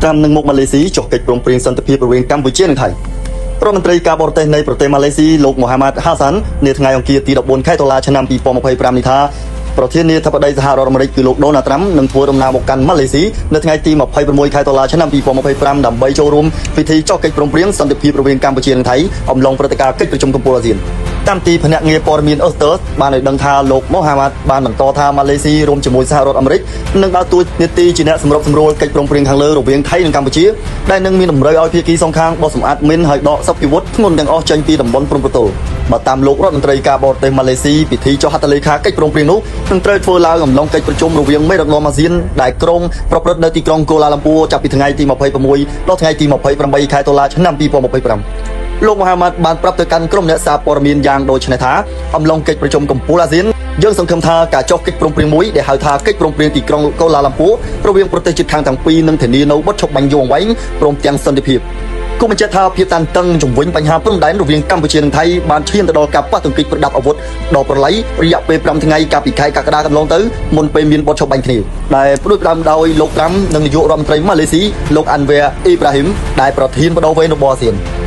ត្រាំនឹងមកម៉ាឡេស៊ីចុះកិច្ចព្រមព្រៀងសន្តិភាពរវាងកម្ពុជានិងថៃ។រដ្ឋមន្ត្រីការបរទេសនៃប្រទេសម៉ាឡេស៊ីលោកមូហាម៉ាត់ហាសាននាថ្ងៃអង្គារទី14ខែតុលាឆ្នាំ2025នេះថាប្រធានាធិបតីសហរដ្ឋអាមេរិកគឺលោកដូណាល់ត្រាំនឹងធ្វើដំណើរមកកាន់ម៉ាឡេស៊ីនៅថ្ងៃទី26ខែតុលាឆ្នាំ2025ដើម្បីចូលរួមពិធីចុះកិច្ចព្រមព្រៀងសន្តិភាពរវាងកម្ពុជានិងថៃអំឡុងព្រឹត្តិការណ៍កិច្ចប្រជុំកំពូលអាស៊ានតាមទីភ្នាក់ងារព័ត៌មានអូស្ទ័របានឲ្យដឹងថាលោកមូហាម៉ាត់បានបន្តថាម៉ាឡេស៊ីរួមជាមួយសហរដ្ឋអាមេរិកនឹងដើរតួនាទីជាអ្នកសម្របសម្រួលកិច្ចព្រមព្រៀងខាងលើរវាងថៃនិងកម្ពុជាដែលនឹងមានតម្រូវឲ្យភាគីសងខាងបោះសម្អាតមីនហើយដកសព្វាវុធធ្ងន់ទាំងអស់ចេញពីតំបន់ព្រំប្រទល់បើតាមលោករដ្ឋមន្ត្រីការបរទេសម៉ាឡេស៊ីពិធីចុះហត្ថលេខាកិច្ចព្រមព្រៀងនោះនឹងត្រូវធ្វើឡើងអំឡុងកិច្ចប្រជុំរវាងមេដឹកនាំអាស៊ានដែលក្រុងប្រព្រឹត្តនៅទីក្រុងកូឡាឡាំពួរចាប់ពីថ្ងៃទី26ដល់ថ្ងៃទី28ខែតុលាឆ្នាំ2025លោកមូហាម៉ាត់បានប្រាប់ទៅកាន់ក្រុមអ្នកសារព័ត៌មានយ៉ាងដូចនេះថាអំឡុងកិច្ចប្រជុំកំពូលអាស៊ានយើងសង្ឃឹមថាការចុះកិច្ចព្រមព្រៀងមួយដែលហៅថាកិច្ចព្រមព្រៀងទីក្រុងកូឡាឡាំពួររវាងប្រទេសជិតខាងទាំងពីរនឹងធានានូវបទឈប់បាញ់យូរអង្វែងព្រមទាំងសន្តិភាពគូបញ្ជាក់ថាភាពតានតឹងជំវិញបញ្ហាព្រំដែនរវាងកម្ពុជានិងថៃបានឈានទៅដល់ការប៉ះទង្គិចប្រដាប់អាវុធដ៏ប្រល័យរយៈពេល5ថ្ងៃកាលពីខែកក្កដាកន្លងទៅមុនពេលមានបទឈប់បាញ់គ្នាដែលផ្ដួចផ្ដើមដោយលោកត្រាំនិងនាយករដ្ឋមន្ត្រីម៉ាឡេស៊ីលោកអាន់វែអ៊ីប្រាហ៊ីមដែលប្រធានបដូវវេនរបស់អាស៊ាន។